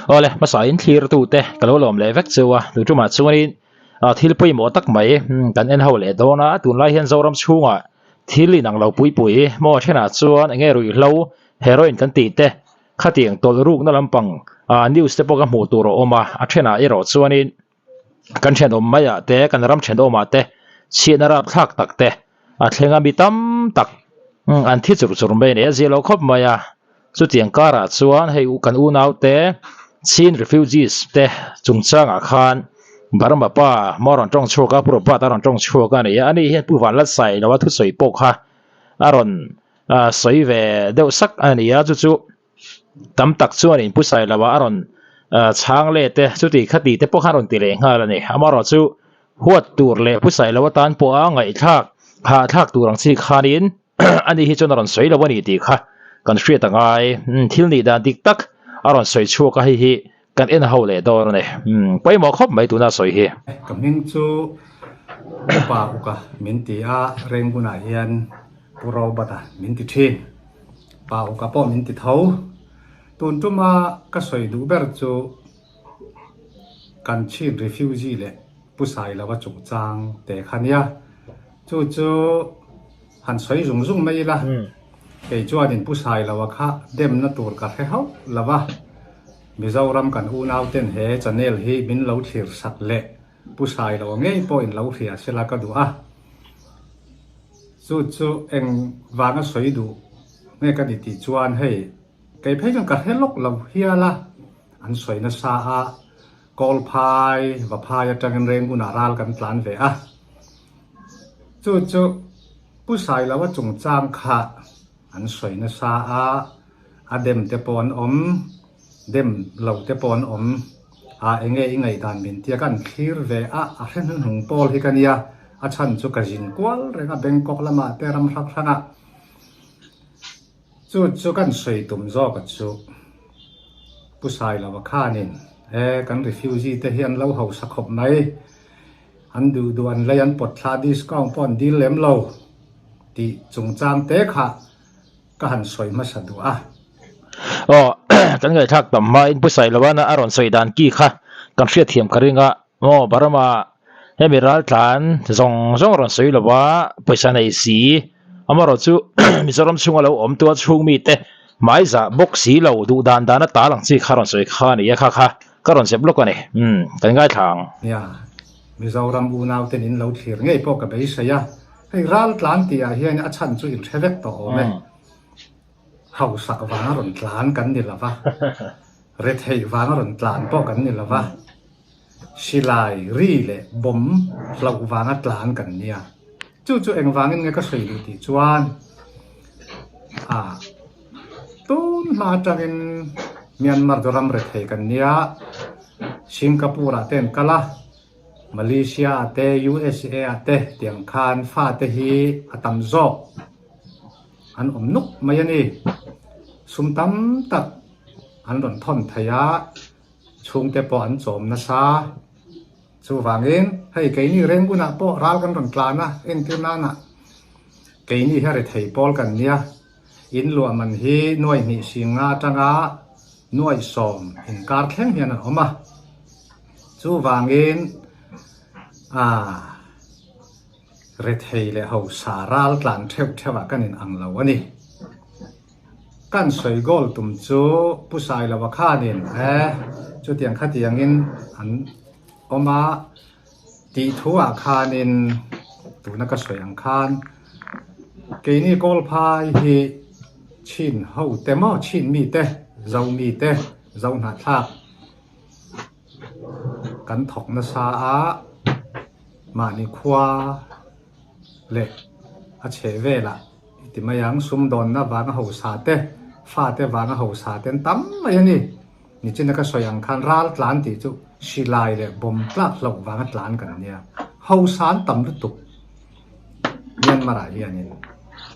Awle hmasa in thlir tu te ka lo lawm leh vek chu a tu tumah chuanin ah thil pawimawh tak mai kan en ho leh dawn a tunlai hian Zoram chhungah thil inang lo pui pui maw thenah chuan enge ruihhlo heroin kan tih te khatiang tawlh rukna lampang ah news te pawh ka hmuh tur a awm a a thenah erawh chuanin kan thenawm maiah te kan ram thenawmah te chhiatna rapthlak tak te a thleng a mi tam tak an thi chur chur mai a ni a zia lo khawp mai a chutiang karah chuan hei kan unau te Chin refugees te chungchangah khan Burma pa maw rawn tawng chhuak a Pu Robert a rawn tawng chhuak a ni a ani hian Pu Vanlalsai lova thusawi pawh kha a rawn sawi ve deuh sak a ni a chu chu. Tam tak chuan in pu Sailoa a rawn chhang let e, chuti khati te pawh khan a rawn ti leh nghal a ni. Amaherawhchu huat tur leh pu Sailoa tan pawha ngaihthlak hahthlak tur ang chi khanin ani hi chuan a rawn sawi lo a ni tih kha kan hriat a ngai. Thil nih dan dik tak a rawn sawi chhuak a, hei hi kan en ho leh dawn a ni. Pawimawh khawp mai tuna sawi hi. Ka hming chu Upa Uka min ti a, Rengunah hian Pu Robert-a min ti thin. Pa Uka pawh min ti tho. Tun tuma ka sawi duh ber chu kan Chin refugee leh Pu Sailova chungchang te kha nia. Chu chu han sawi zung zung mai ila, kei chuanin Pu Sailova kha demna tur ka hre hauh lo va. Mizoram kan unauten he channel hi min lo thlir sak leh Pu Sailova ngei pawh in lo hria sela ka duh a. Chu chu eng vanga sawi duh nge ka ni tih chuan hei kei phei chuan ka hre lawk lo hial a, an sawi nasa a, Kawlphai, Vaphai atangin Rengunah ral kan tlan ve a. Chu chu Pu Sailova chungchang kha an sawi nasa a, a dem te pawh an awm, dem lo te pawh an awm a, enge i ngaihdan min tia ka an thlir ve a, a hre hnuhnung pawl hi ka nia, a chhan chu ka zin kual reng a Bangkok lamah te ram hrang hrangah. Chu chu kan sawi tum zawk a chu Pu Sailova khanin e kan refugee te hi an lo hausa khawp mai, an duh duh an lei an pawt thla discount pawh an dil lem lo tih chungchang te kha ka han sawi hmasa duh a. Aw, kan ngaihthlak tam hma in Pu Sailoana a rawn sawi dan ki kha kan hriatthiam ka ring a, maw Burma hemi raltlan zawng zawng rawn sawi lo a, pawisa nei si, amaherawh chu Mizoram chhunga lo awm tua chhung mite hmaizah bawk si lo duh dan dan a tal ang chi kha rawn sawi kha a ni a, kha kha ka rawn zep lawk a ni, umm kan ngaithla ang. Nia, Mizoram unauten in lo thlir ngei pawh ka beisei a, Hei raltlan tih ah hian a chhan chu in hre vek tawh awm e. Hausak vanga rawn tlan kan ni lo va, retheih vanga rawn tlan pawh kan ni lo va, silai, ri leh bawm hlauh vanga tlan kan nia. Chu chu engvangin nge ka sawi duh tih chuan ah tun hma atangin Myanmar chu ram rethei kan nia, Singapore ah te an kal a, Malaysia ah te USA ah te tiang khan fate hi a tam zawk an awm nuk mai a ni. Sum tam tak an rawn thawn thei a, chhungte pawh an chawm nasa. Chuvangin hei keini Rengunah pawh ral kan rawn tlan a, entir nana keini hi a rethei pawl kan nia. In luah man hi nuai hnih sing nga atanga nuai sawm inkar thleng hian an awm a. Chuvangin ah rethei leh hausa ral tlan theuh theuh ah kan in ang lo a ni. Kan sawi goal tum chu Pu Sailova khanin e chutiang khatiangin an awm a tih thu ah khanin tuna ka sawi ang khan keini Kawlphai hi Chin ho te maw Chin mi te Zomi te Zohnahthlak Kan thawk nasa a, mahni khua leh a chheh velah i ti mai ang, sumdawnna vanga hausa te, fate vanga hausa te an tam mai a ni. Nichina ka sawi ang khan ral tlan tih chu silai leh bawm tlak hlauh vanga tlan kan nia. Hausa an tam lutuk Myanmar ah hianin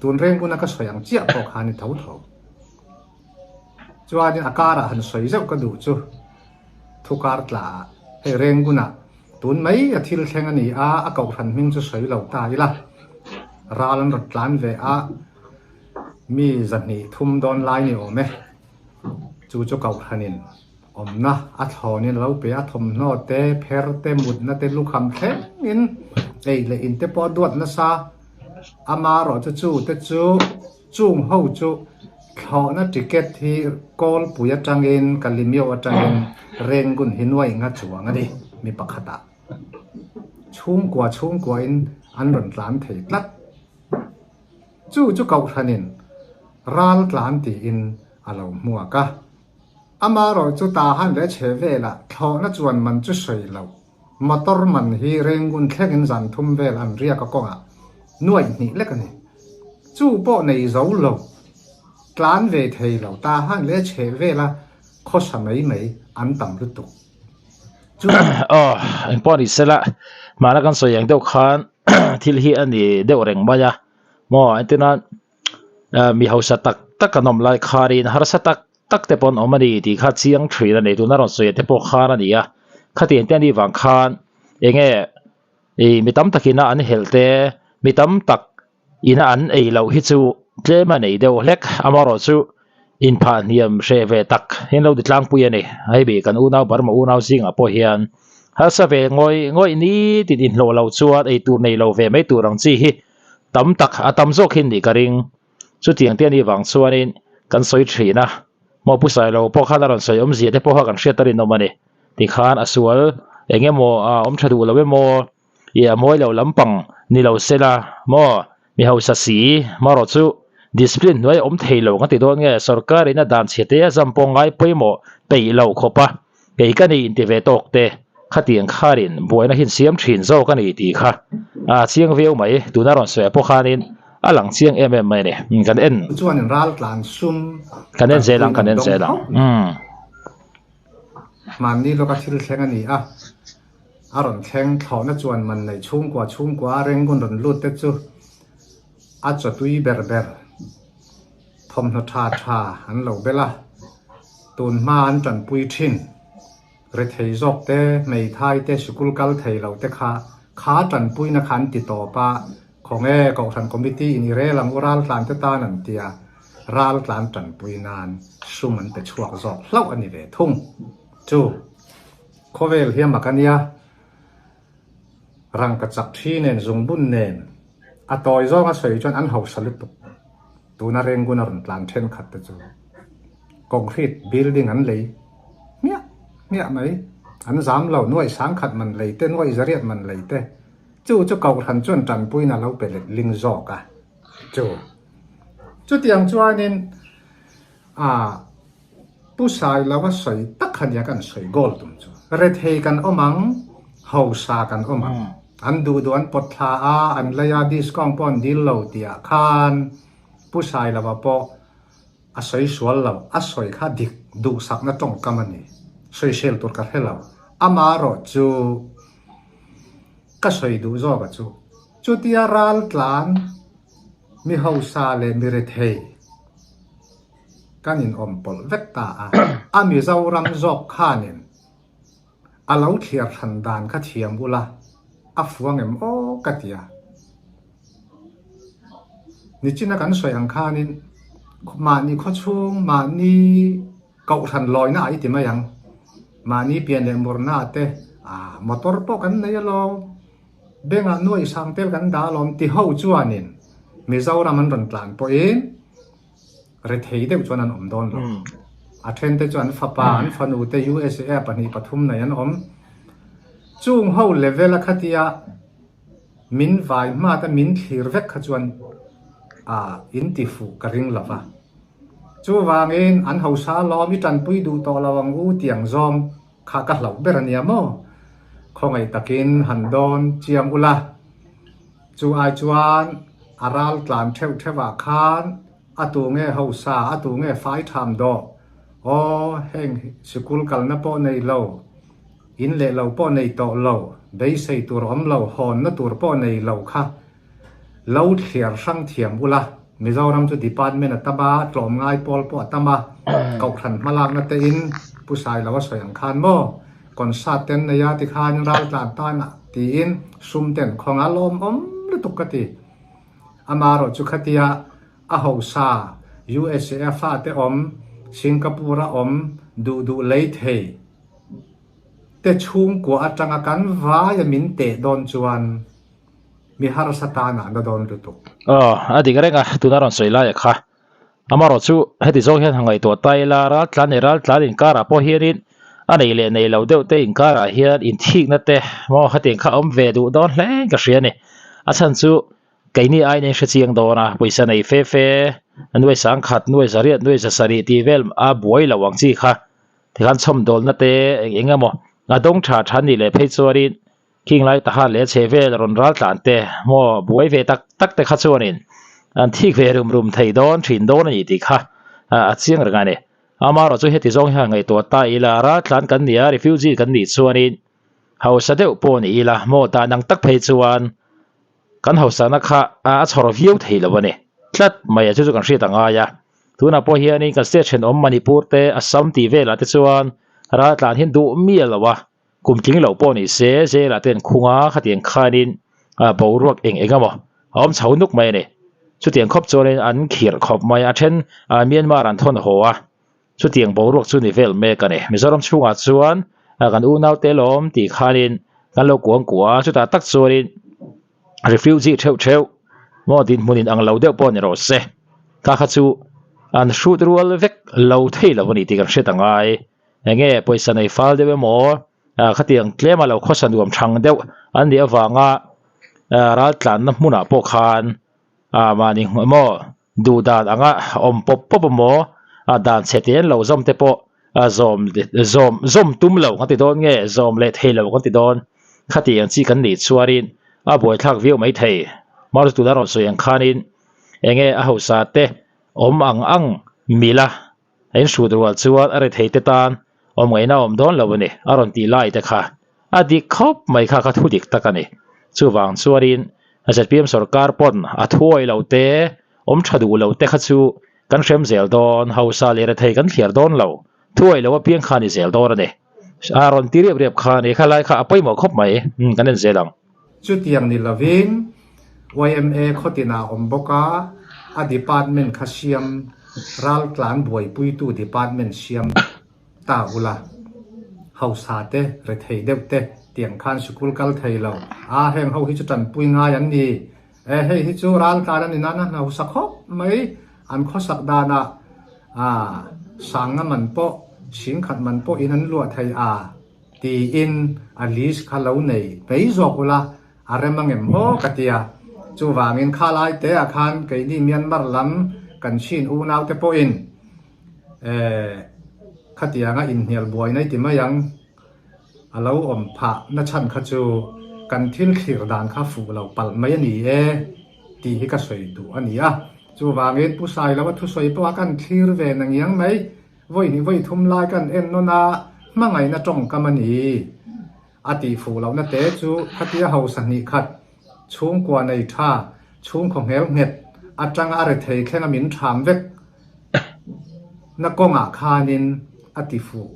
tun reng buna ka sawi ang chiah pawh khan i tho tho. Chuanin a karah han sawi zeuh ka duh chu thu kar tla ah hei Rengunah tun mai a thil thleng a ni a, a kohhran hming chu sawi lo ta ila ral an rawn tlan ve a, mi zahnih thum dawn lai ni awm e, chu chu kohhranin. Awmna a thlawnin a lo pe a, thawmhnaw te, pher te, mutna te, lukham thlengin ei leh in te pawh a duat nasa. Amaherawhchu chu te chu chung ho chu thlawhna ticket hi Kawlpui atangin Kalimyo atangin Rengun hi nuai nga chuang a ni mi pakhatah. Chhungkua chhungkuain an rawn tlan thei tlat. Chu chu Kohhranin ral tlan tiin a lo hmuak a. Amaherawh chu Tahan leh chhe velah thlawhna chuan man chu sawi lo. Motor man hi Rengun thlengin zan thum vel an riak a kawngah nuaih hnih lek a ni. Chu pawh nei zo lo, tlan ve thei lo Tahan leh chhe vela khawsa mai mai an tam lutuk. Chu. Aw, engpawh ni sela, hmana kan sawi ang deuh khan thil hi a ni deuh reng mai a, maw entirnan mi hausa tak tak an awm lai kharin harsa tak tak te pawh an awm a ni tih kha chiang thin a ni tuna rawn sawi te pawh khan a ni a khatiang te a nih vang khan eng nge ih mi tam takin a an helh te mi tam tak ina an ei loh hi chu tlem a nei deuh hlek amaherawh chu inphah hniam hreh ve tak hian lo ti tlangpui a ni hei bik kan unau Burma unau zingah pawh hian harsa ve ngawih ngawih nitin inhlawh loh chuan eitur nei lo ve mai tur ang chi hi tam tak a tam zawk hi nih ka ring. Chutiang te a nih vang chuanin kan sawi thin a, maw Pu Sailo pawh khan a rawn sawi awmzia te pawh kha kan hriat a rinawm a ni. Tikhan a sual eng emaw a awm tha duh lo emaw ih a mawi lo lampang ni lo se la maw mi hausa si marawh chu discipline hnuai a awm thei lo kan ti dawn nge sorkar in a dan chhe te a zam pawh ngai pawimawh peih lo khawp a. Kei ka ni inti ve tawk te, khatiang kharin buaina hi siam thin zawk a ni tih kha a chiang viau mai. Tuna rawn sawi pawh khanin a lang chiang em em mai a ni. Kan en. Chuanin ral tlan sum Kan en zel ang, kan en zel ang. Umm. Hmanni lawka thil thleng a ni a, a rawn thleng thlawhna chuan man nei chhungkua chhungkua a Rangoon rawn lut te chu a chawtui ber ber. Thawmhnaw tha tha an lo bel a, tun hma an tanpui thin. Rethei zawk te, hmeithai te, sikul kal thei lo te kha kha tanpuina kha an ti tawp a, khawnge Kohhran Committee in i rel ang u raltlan te tan an ti a, raltlan tanpui nan sum an pe chhuak zawk hlauh a ni ve thung. Chu khawvel hi a mak a nia, rangkachak thi nen zungbun nen a tawi zawnga sawi chuan an hausa lutuk. Tuna Rangoon a rawn tlan thenkhat te chu concrete building an lei hmiah hmiah mai. An zam lo, nuaih sangkhat man lei te, nuaih zariat man lei te. Chu chu Kohhran chuan tanpuina a lo pe let ling zawk a. Chu chutiang chuanin ah Pu Sailova sawi tak kha nia kan sawi goal tum chu. Rethei kan awm ang, hausa kan awm ang. An duh duh an pawt thla a, an lei a, discount pawh an dil lo tih ah khan Pu Sailova pawh a sawi sual lo, a sawi kha dik duhsakna tawngkam a ni. Sawisel tur ka hre lo. Amaherawh chu ka sawi duh zawk a chu. Chutia raltlan mi hausa leh mi rethei Kan inawm pawlh vek ta a, a Mizoram zawk khanin a lo thliar hran dan kha thiam ula a fuang em aw ka ti a. Nichina kan sawi ang khanin mahni khawchhung, mahni kohhran lawina ah i ti mai ang, mahni pian leh murna ah te motor pawh kan nei alawm, bengah nuaih sang tel kan dah alawm ti ho chuanin Mizoram an rawn tlan pawhin, Rethei deuh chuan an awm dawn lo. A then te chu an fapa, an fanu te USA pahnih pathum nei an awm. Chung ho level a khatia min vai hmat a min thlir vek kha chuan a in ti fuh ka ring lo va. Chuvangin an hausa lawm i tanpui duh tawh lo ang u tiang zawng kha ka hlauh ber a nia maw? Khawngaih takin han dawn chiang ula. Chu ai chuan a ral tlan theuh theuh ah khan a tu nge hausa, a tu nge fai tham dawh, aw heng sikul kalna pawh nei lo, in leh lo pawh nei tawh lo, beisei tur awm lo, hawnna tur pawh nei lo kha lo thliar hrang thiam ula, Mizoram chu department a tam a, tlawmngai pawl pawh a tam a, Kohhran hmalakna te in Pu Sailoa sawi ang khan maw concert te an nei a tikhan ral tlan tan ah tiin sum te an khawng a, lawmawm lutuk ka ti. Amaherawh chu khatia a hausa USA a fate awm, Singapore a awm, Duh duh lei thei te chhungkua atanga kan vaia min teh dawn chuan mi harsa tan ah na dawn lutuk. Aw, a dik reng a, tuna rawn sawi lai a kha. Amarawh chu heti zawng hian han ngaihtuah ta ila, raltlan leh raltlan inkarah pawh hianin a nei leh nei lo deuh te inkarah hian inthikna te maw hetiang kha a awm ve duh dawn hle in ka hria a ni. A chhan chu Keini aiin a inhre chiang dawn a, pawisa nei fe fe, nuai sangkhat, nuai zariat, nuai zasarih tih vel a buai lo ang chi kha. Tikhan chhawmdawlna te eng eng emaw a dawng tha tha nih leh phei chuanin khing lai tahan leh chhe vel rawn ral tlan te maw buai ve tak tak te kha chuanin an thik ve rum rum thei dawn thin dawn a ni tih kha a chiang reng a ni. Amaherawhchu heti zawng hian ngaihtuah ta ila ral tlan kan ni a, refugee kan nih chuanin hausa deuh pawh ni ila maw dan ang tak phei chuan Kan hausakna kha a chhawr viau thei lo a ni. Tlat mai a chu chu kan hriat a ngai a. Tunah pawh hianin kan state thenawm Manipur te, Assam tih velah te chuan raltlan hian duh miah lo a, kum tling loh pawh ni se jail-ah te an khung a, khatiang khanin boruak eng eng emaw a awm chho nuk mai a ni. Chutiang khawp chuanin an khirh khawp mai a, then Myanmar an thawn haw a, Chutiang boruak chu ni vel mek a ni. Mizoram chhungah chuan kan unaute lawm tih khanin kan lo kuang kuah a, chutah tak chuanin refugee theuh theuh maw dinhmun in ang lo deuh pawh ni rawh se. Kha kha chu an hrut rual vek lo thei lo a ni tih kan hriat a ngai. Enge pawisa nei fal deuh emaw khatiang tlema lo khawsa nuam thang deuh an nih avanga raltlanna hmunah pawh khan mahni maw Duh dan anga awm pawp pawp emaw, a dan chhe te an lo zawm te pawh a zawm zawm zawm tum lo kan ti dawn nge zawm leh thei lo kan ti dawn. Khati ang chi kan nih chuanin a buaithlak viau mai thei. Mars tuna rawn sawi ang khanin enge a hausa te awm ang ang mila a inhrut rual chuan a rethei te tan awm ngaihna a awm dawn lo a ni a rawn tih lai te kha a dik khawp mai kha kha thu dik tak a ni. Chuvang chuanin zpm sorkar pawn a thuawi lo te, awm tha duh lo te kha chu kan hrem zel dawn, hausa leh rethei kan thliar dawn lo, thuawi lo apiang kha a ni zel dawn a ni. A rawn ti riap riap kha a ni, khalai kha a pawimawh khawp mai, kan en zel ang. Chutiang ni lovin yma khawtinah a awm bawk a, a department kha siam, raltlan buaipuitu department siam ta ula, hausa te, rethei deuh te tiang khan sikul kal thei lo, a heng ho hi chu tanpui ngai an ni, e hei hi chu raltlan a ni nana hausa khawp mai, an khawsak danah a sanga man pawh, singkhat man pawh in an luah thei a. Tiin a list kha lo nei mai zawk ula a rem a ngem aw ka ti a. Chuvangin kha lai te ah khan keini Myanmar lam kan chin unau te pawhin eh khatianga inhnial buai nai ti mai ang a lo awm phah na chhan kha chu kan thil thlir dan kha fuh lo palh mai a ni e tih hi ka sawi duh a ni a. Chuvangin Pu Sailoa thusawi pawh a kan thlir ve na ngiang mai. Vawi hnih vawi thum lai kan en nawn a, hmangaihna tawngkam a ni. A tih fuh lohna te chu khatia hausa hnih khat, chhungkua nei tha, chhungkhaw nghel nghet atanga a rethei thlenga min tham vek na kawngah khanin a ti fuh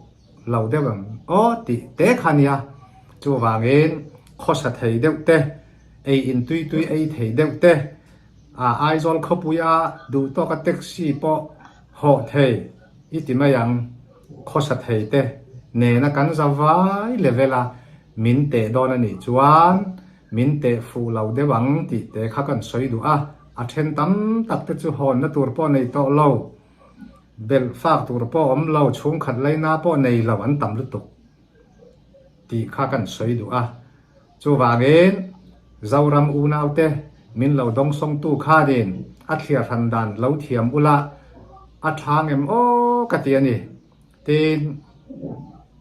lo deuh ang aw tih te kha nia. Chuvangin khawsa thei deuh te, ei in tui tui ei thei deuh te, Aizawl khawpuia duh tawka taxi pawh Hawh thei i ti mai ang, khawsa thei te nena kan za vai level a min teh dawn a nih chuan min teh fuh lo deuh ang tih te kha kan sawi duh a, a then tam tak te chu hawnna tur pawh nei tawh lo, belh fak tur pawh awm lo, chhungkhat laina pawh nei lo an tam lutuk tih kha kan sawi duh a. Chuvangin, Zoram unaute min lo dawngsawngtu khanin a thliar hran dan lo thiam ula a tha ngem aw ka ti a ni. Tin,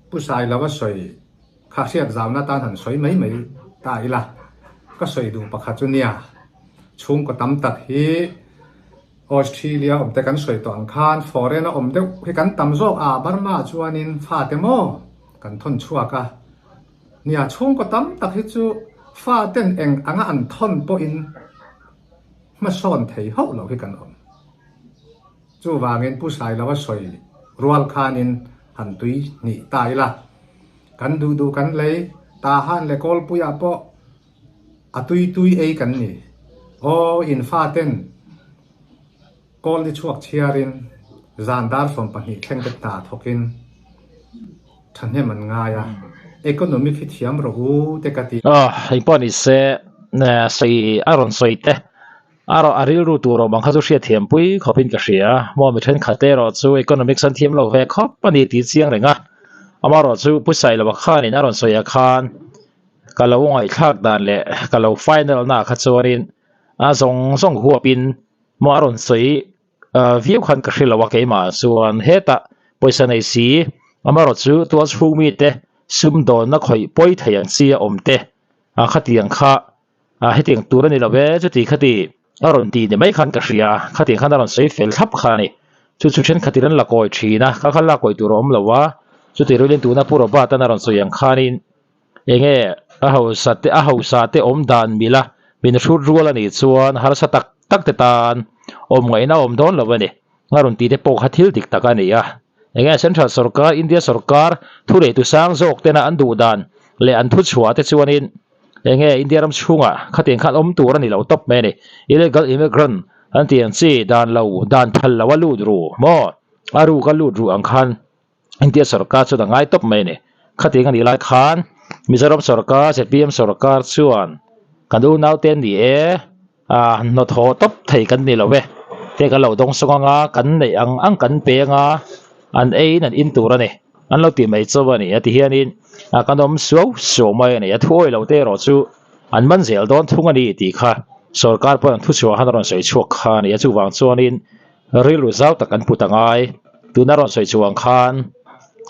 Pu Sailova sawi kha hriat zauna tan han sawi mai mai ta ila, ka sawi duh pakhat chu nia, chhungkaw tam tak hi Australia awmte kan sawi tawh ang khan foreign a awm deuh hi kan tam zawk a, Burma chuanin fate maw kan thawn chhuak a, Nia, chhungkaw tam tak hi chu faten eng anga an thawn pawhin hmasawn thei hauh loh hi kan awm. Chuvangin Pu Sailova sawi rual khanin han tui hnih ta ila, kan duh duh kan lei, Tahan leh Kawlpuiah pawh a tui tui ei kan ni. Aw, in faten kawl ni chhuak chhiarin zan dar 12 thleng te hna thawkin. Thahnem an ngai a, economic hi thiam rawh u te ka ti. Aw, engpawh ni se, sawi a rawn sawi te, a rawh a rilru tur awm ang kha chu hriatthiam pui khawpin ka hria. Maw mi thenkhat te erawh chu economics an thiam lo ve khawp a ni tih chiang reng a. Amaherawhchu Pu Sailova khanin a rawn sawi ah khan ka lo ngaihthlak dan leh ka lo final na ah kha chuanin a zawng zawng huapin maw a rawn sawi viau khan ka hre lo a keimah chuan hetah pawisa nei si amaherawh chu tual chhung mite sumdawnna khawih pawi thei ang chi a awm te a khatiang kha a hetiang tur a ni lo e chuti khati a rawn ti ni mai khan ka hria khatiang khan a rawn sawi fel thlap kha a ni chu chu thenkhatin an la kawi thin a kha kha la kawi tur a awm lo a chuti rualin tuna Pu Robert-an a rawn sawi ang khanin Enge a hausa te a hausa te awm dan mila min hrut rual a nih chuan harsa tak tak te tan awm ngaihna a awm dawn lo a ni. A rawn tih te pawh kha thil dik tak a ni a. Enge Central sorkar, India sorkar thuneitu sang zawk tena an duh dan leh an thuchhuah te chuanin enge India ram chhungah khatiang khan awm tur a ni lo tawp mai a ni. Illegal immigrant an tih ang chi dan lo dan phal lo a lut ru maw? A ruk a lut ru ang khan India sorkar chuan a ngai tawp mai a ni. Khatiang a nih lai khan Mizoram sorkar, zpm sorkar chuan kan unaute an ni e, ah hnawthaw tawp thei kan ni lo e, te kan lo dawng sawng anga kan neih ang ang kan pe anga an eiin an in tur a ni. An lo ti mai chauh a ni a ti hianin ah kan awm suau suau mai a ni. A thuawi lo te erawh chu an man zel dawn thung a ni tih kha sorkar pawhin an thuchhuah khan a rawn sawi chhuak kha a ni a. Chuvang chuanin Rilru zau tak an put a ngai. Tuna rawn sawi chuang khan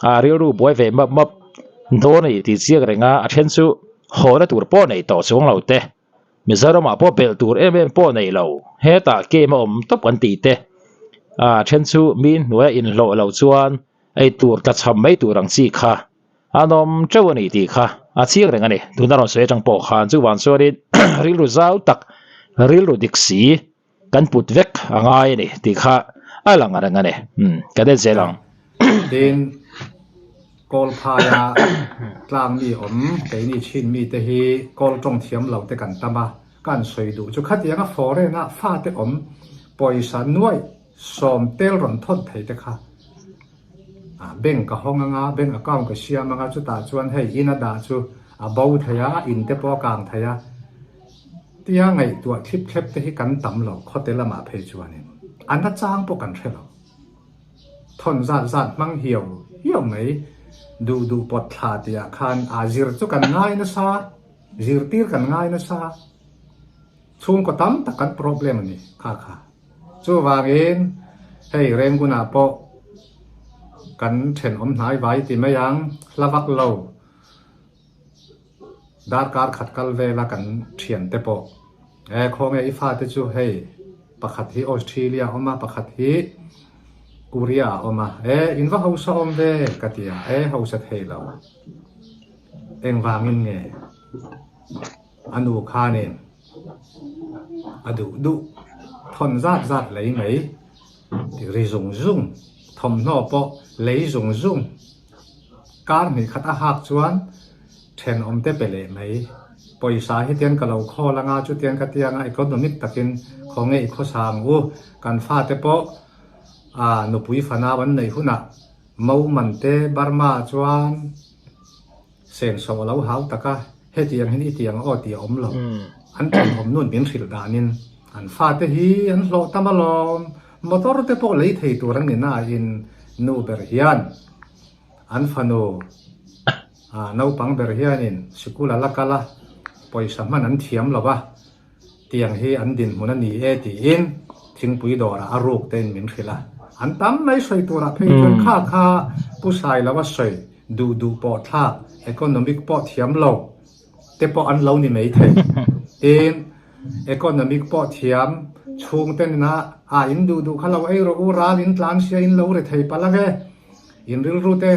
a rilru buai ve map map dawn a ni tih chiang reng a, a then chu hawna tur pawh nei tawh chuang lo te, Mizoramah pawh belh tur em em pawh nei lo, hetah game a awm tawp an tih te, a then chu mi hnuaia inhlawh lo chuan ei tur tlachham mai tur ang chi kha an awm teuh a ni tih kha a chiang reng a ni. Tuna rawn sawi atang pawh khan chuvang chuanin rilru zau tak, rilru dik si, Kan put vek a ngai a ni tih kha a lang reng a ni. Umm ka det zel ang. Tin, Kawl phaia tlang mi awm keini chin mite hi kawl tawng thiam lo te kan tam a, ka an sawi duh chu khatianga foreign a fate awm pawisa nuaih sawm tel rawn thawn thei te kha bank ka hawng anga, bank account ka siam anga chutah chuan hei in a dah chu a bo thei a, in te pawh a kang thei a. Tia ngaihtuah thlip thlep te hi kan tam lo, khawte lamah phei chuanin a nachang pawh kan hre lo. Thawn zat zat hmang hiau hiau mai, duh duh pawt thla tihah khan a zir chu kan ngai nasa, zirtir kan ngai nasa. Chhungkaw tam tak kan problem a ni kha kha. Chuvangin hei Rengunah pawh kan thenawm hnai vai ti mai ang, hla vak lo. Darkar khat kal vela kan thiante pawh e khawnge i fate chu hei pakhat hi Australia a awm a pakhat hi Korea a awm a e in va hausa awm ve ka ti a e hausa thei lo engvangin nge a nu khanin a duh duh thawn zat zat lei mai ti ri zung zung thawmhnaw pawh lei zung zung. Kar hnih khat a hak chuan thenawm te pe leh mai. Pawisa hi tian ka lo khawl anga chutiang ka ti anga economic takin khaw nge i khawsa ang u. Kan fate pawh ah nupui fanau an neih hunah Mo man te Burma ah chuan senso a lo hau tak a, hetiang hian i ti ang aw tih a awm lo. An thenawm nun min hrilh danin an fate hi an hlawh tam alawm. Motor te pawh lei thei tur an ni nain nu ber hian an fanu naupang ber hianin sikul a la kal a, pawisa hman an thiam lo va, tiang hi an dinhmun a ni e tiin thingpui dawrah a ruk tein min hrilh a. An tam mai sawi turah phei chuan kha kha Pu Sailova sawi duh duh pawh thlak, economic pawh thiam lo te pawh an lo ni mai thei. Tin, economic pawh thiam chhungte nena a in duh duh kha lo ei rawh u, ral in tlan sia in lo ri thei palh ang e, in rilru te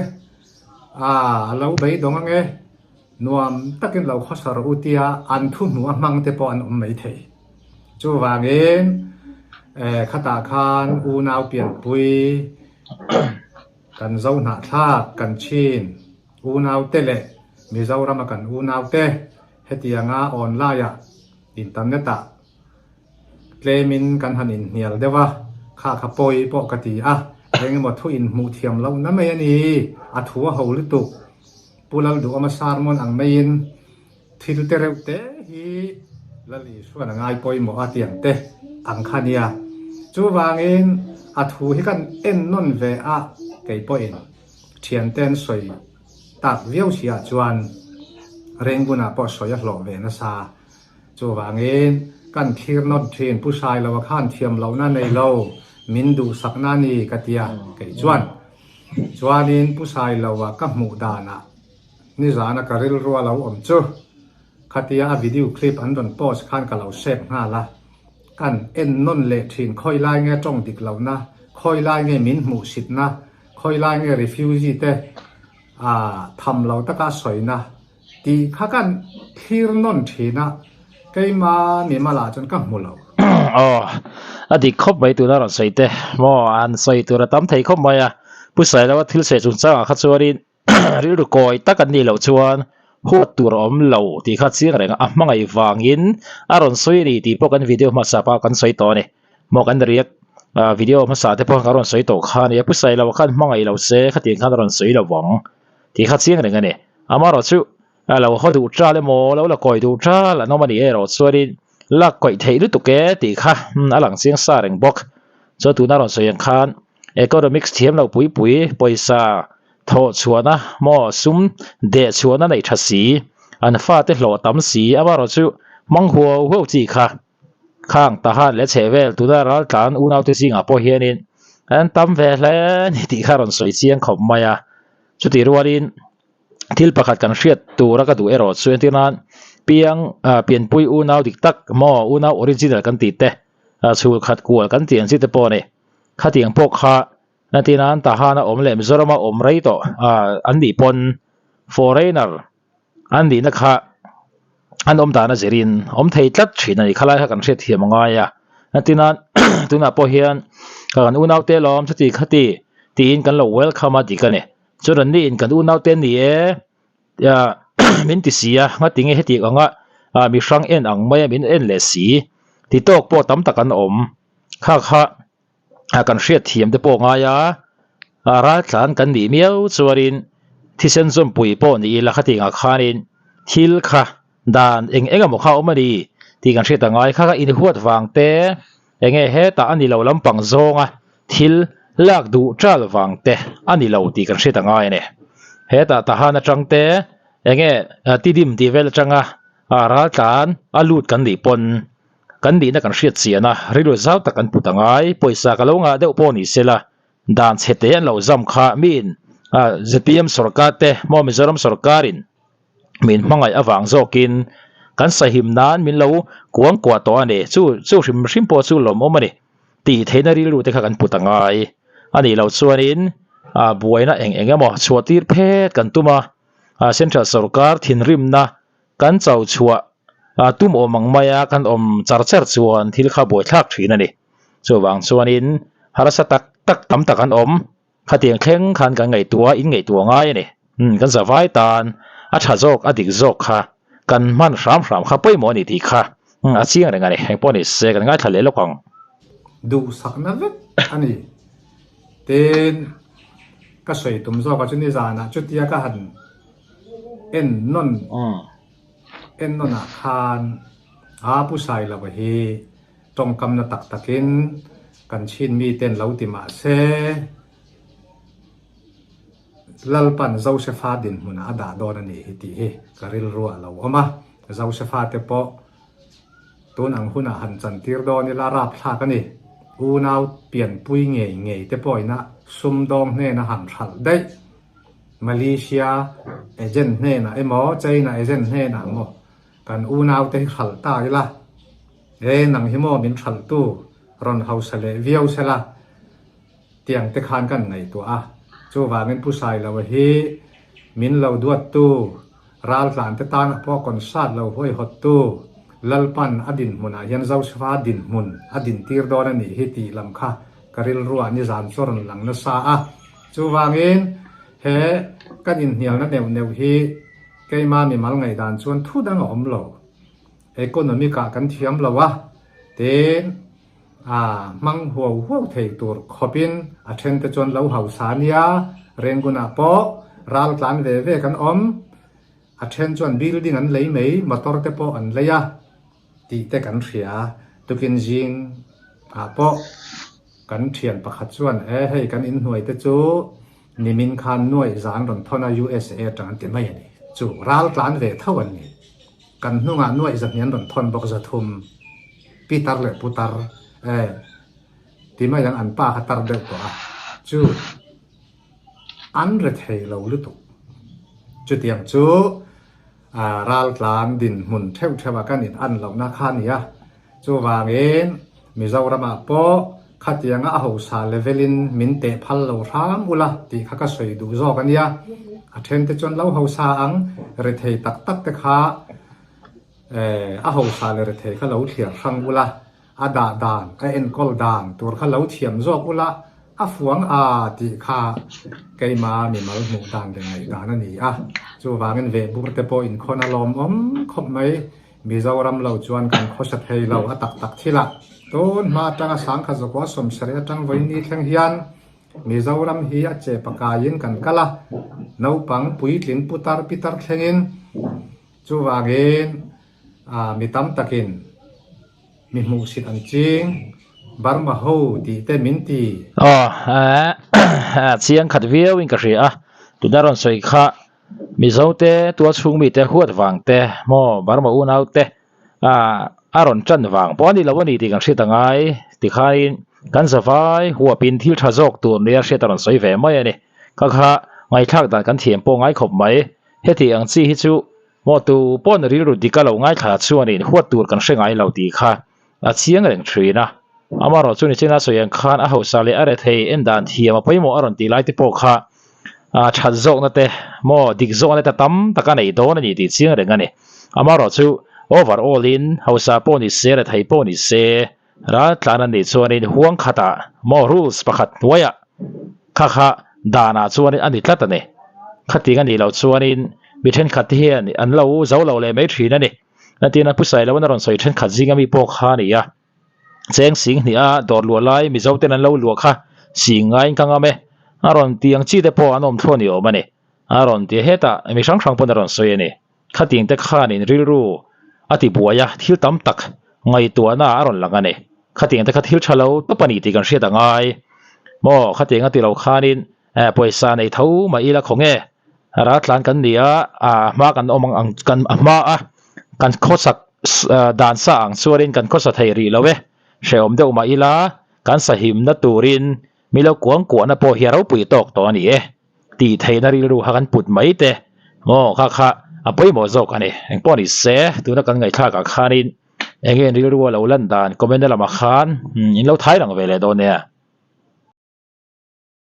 a a lo beidawng ang e, nuam takin lo khawsa rawh u tia an thu hnu a hmang te pawh an awm mai thei. Chuvangin khatah khan unau pianpui kan zo hnahthlak kan chin Unaute leh Mizorama kan unaute hetianga online-ah internet-ah tlemin kan han inhnial deuh a, kha kha pawi pawh ka ti a. Eng emaw thu inhmuh thiam lohna mai a ni. A thu a ho lutuk. Pu Lalduhawma sermon ang maiin thil te reuh te hi Lal Isuan a ngai pawimawh a tiang te ang kha nia. Chuvangin a thu hi kan en nawn ve a, kei pawhin thiante an sawi tak viau si ah chuan Rengunah pawh sawi a hlawh ve nasa. Chuvangin kan thlir nawt thin Pu Sailoa khan thiam lohna nei lo min duhsakna a ni ka tia kei chuan. Chuanin Pu Sailoa ka hmuh danah nizana ka rilru a lo awm chu khatia a video clip an rawn post khan ka lo save nghal a, kan en nawn leh thin khawi lai nge tawng dik lohna, khawi lai nge min hmuhsitna, khawi lai nge refugee te tham lo taka sawina Tih kha kan thlir nawn thin a, keima mimalah chuan ka hmu lo. Aw, a dik khawp mai tuna rawn sawi te maw, an sawi tur a tam thei khawp mai a, Pu Sailoa thil sawi chungchangah kha chuanin rilru kawi tak an nih loh chuan huat tur a awm lo tih kha chiang reng a, a hmangaih vangin a rawn sawi a ni tih pawh kan video hmasa pawh kan sawi tawh a ni. Maw kan react video hmasa te pawh kan rawn sawi tawh kha a ni a, Pu Sailoa khan hmangaih lo se khatiang khan a rawn sawi lo vang. Tih kha chiang reng a ni. Amaherawh chu a lo haw duh ṭal emaw, lo la kawi duh ṭal an awm a nih erawh chuanin lak kawih theih lutuk e tih kha a lang chiang sa reng bawk. Chuan tuna rawn sawi ang khan economics thiam lo pui pui pawisa thawh chhuahna maw sum deh chhuahna neih ṭha si, an fate hlawh tam si amaherawh chu hmang huau huau chi kha Khang Tahan leh chheh vel tuna raltlan unaute zingah pawh hianin an tam ve hle a ni tih kha a rawn sawi chiang khawp mai a. Chutih rualin thil pakhat kan hriat tura ka duh erawh chu entir nan piang pianpui unau dik tak maw unau original kan tih te chhul khat kual kan tih ang chi te pawh a ni. Khatiang pawh kha entir nan Tahan a awm leh Mizoram a awm rei tawh an nih pawn foreigner An nihna kha an awm dan a zirin awm thei tlat thin a ni. Khalai kha kan hriat thiam a ngai a. Tina tunah pawh hian kan unaute lawm chuti khati tiin kan lo welcome a dik a ni. Chuan an niin kan unaute an ni e min ti si a, ngati nge heti anga mi hrang en ang mai a min en leh si ti tawk pawh tam tak an awm. Kha kha kan hriat thiam te pawh ngai a, raltlan kan nih miau chuanin thisen zawmpui pawh ni ila khati ngah khanin thil kha dan eng eng emaw kha a awm a ni tih kan hriat a ngai kha kha inhuat vang te eng nge hetah a ni lo lampang zawnga thil lak duh ṭal vang te a ni lo tih kan hriat a ngai a ni. Hetah Tahan aṭang te eng nge Tidim tih vel aṭanga raltlan a lut kan nih pawn Kan nihna kan hriat chian a, rilru zau tak an put a ngai. Pawisa ka lo ngah deuh pawh ni sela, dan chhe te an lo zam kha miin zpm sorkar te maw Mizoram sorkarin min hmangaih avang zawkin kan sahim nan min lo kuang kuah tawh a ni. Chu chu hrim hrim pawh chu lawmawm a ni. Tih theihna rilru te kha kan put a ngai. A nih loh chuanin buaina eng eng emaw chhuah tir phet kan tum a, Central sorkar thinrimna Kan cho chhuah tum awm ang maia kan awm char char chuan thil kha buaithlak thin a ni. Chuvang chuanin harsa tak tak tam tak an awm. Khatiang thleng khan kan ngaihtuah in ngaihtuah ngai a ni. Umm kan zavai tan a tha zawk a dik zawk kha kan hman hram hram kha pawimawh a ni tih kha a chiang reng a ni. Engpawh ni se kan ngaithla leh lawk ang. Duhsakna vek a ni. Tin, ka sawi tum zawk a chu nizanah chutia ka han En nawn en nawn ah khan a Pu Sailova hi tawngkamna tak takin kan chhin mi ten lo ti mah se Lalpan Josefa dinhmunah a dah dawn a nih hi tih hi ka rilru a lo awm a, Josefa te pawh tun ang hunah han chantir dawn ila rapthlak a ni. Unau pianpui ngei ngei te pawhin a sumdawng hnena han hralh daih. Malaysia agent hnenah emaw China agent hnenah maw kan unaute hi hralh ta ila, e nang hi maw min hralhtu rawn hausa leh viau sela tiang te khan kan ngaihtuah a, chuvangin Pu Sailoa hi min lo duattu, raltlan te tan pawh concert lo huaihawttu Lalpan a dinhmunah hian Josefa dinhmun a dintir dawn a nih hi tih lam kha ka rilruah nizan chu rawn lang nasa a. Chuvangin he kan inhnialna neuh neuh hi keima mimal ngaihdan chuan thu dang a awm lo. Economic ah kan thiam lo a, tin A hmang huau huau thei tur khawpin a thente chuan lo hausa nia, Rengunah pawh ral tlan ve ve kan awm. A then chuan building an lei mai, motor te pawh an lei a tih te kan hria. Tukin zing ah pawh kan thian pakhat chuan e hei kan inhnuai te chu nimin khan nuaih zan rawn thawn a USA atang an ti mai a ni. Chu ral tlan ve tho an ni. Kan hnungah nuaih zahnih an rawn thawn bawk 300. Pitar leh putar e ti mai ang an pa kha tar deuh tawh a chu an re thei lo lutuk. Chutiang chu raltlan dinhmun theuh theuh a kan in an lohna kha a ni a. Chuvangin Mizoramah pawh khatianga a hausa level in min teh phal lo hram ula tih kha ka sawi duh zawk a nia. A thente chuan lo hausa ang rethei tak tak te kha A hausa leh rethei kha lo thliar hrang ula, a dah dan, a enkawl dan tur kha lo thiam zawk ula, a fuang a tih kha keima mimal hmuh dan leh ngaih dan a ni a. Chuvangin vehbur te pawh inkhawn a lawmawm khawp mai. Mizoram lo chuan kan khawsa thei lo a tak tak thil a. Tun hma atanga sangkhat zakua sawmsarih atang vawiin thleng hian Mizoram hi a che pakaiin kan kal a, naupang puitling putar pitar thlengin Chuvangin mi tam takin mi hmuhsit an ching, Burma ho tih te min ti. Aw, chiang khat viau in ka hria a, tuna rawn sawi kha Mizo te tual chhung mite huat vang te maw Burma unau te a rawn tan vang pawh a ni lo a ni tih kan hriat a ngai tikhain kan zavai huapin thil tha zawk tur nia hriat a rawn sawi ve mai a ni. Kha kha ngaihthlak dan kan thiam pawh ngai khawp mai. Heti ang chi hi chu maw tu pawn rilru dik a lo ngaithla chuanin huat tur kan hre ngai lo tih kha a chiang reng thin a. Amaherawh chu nichina sawi ang khan a hausa leh a rethei en dan thiam a pawimawh a rawn tih lai te pawh kha a that zawkna te maw dik zawkna te tam tak a nei dawn a ni tih chiang reng a ni. Amaherawh chu over all in hausa pawh ni se rethei pawh ni se Raltlan a nih chuanin huang khatah maw rules pakhat hnuaiah kha kha danah chuanin a ni tlat a ni. Khating a nih loh chuanin mi thenkhat te hian an lo zo lo leh mai thin a ni. Entirna Pu Sailoan a rawn sawi thenkhat zinga mi pawh kha a ni a. Cheng sing hnih a dawr luah lai Mizo ten an lo luah kha sing ngaiin ka ngam e. A rawn ti ang chi te pawh an awm thluah ni awm a ni. A rawn ti a hetah mi hrang hrang pawn a rawn sawi a ni. Khating te khanin rilru a ti buai a, thil tam tak ngaihtuahna a rawn lang a ni. Khating te kha thil tha lo tawp a ni tih kan hriat a ngai. Maw, khating a ti lo khanin pawisa nei tho mah ila khaw nge? Raltlan kan ni a, a hma kan awm ang kan a hma a kan khawsak dan sa ang chuanin kan khawsa thei rih lo e. Hrehawm deuh mah ila kan sahimna turin milo kuangkuahna pawh hi a ropui tawk tawh a ni e. Tih theihna rilru kha kan put mai te maw kha kha a pawimawh zawk a ni. Engpawh ni se tuna kan ngaihthlakah khanin eng nge rilru a lo lan dan comment na lamah khan in lo thai lang ve leh dawn nia.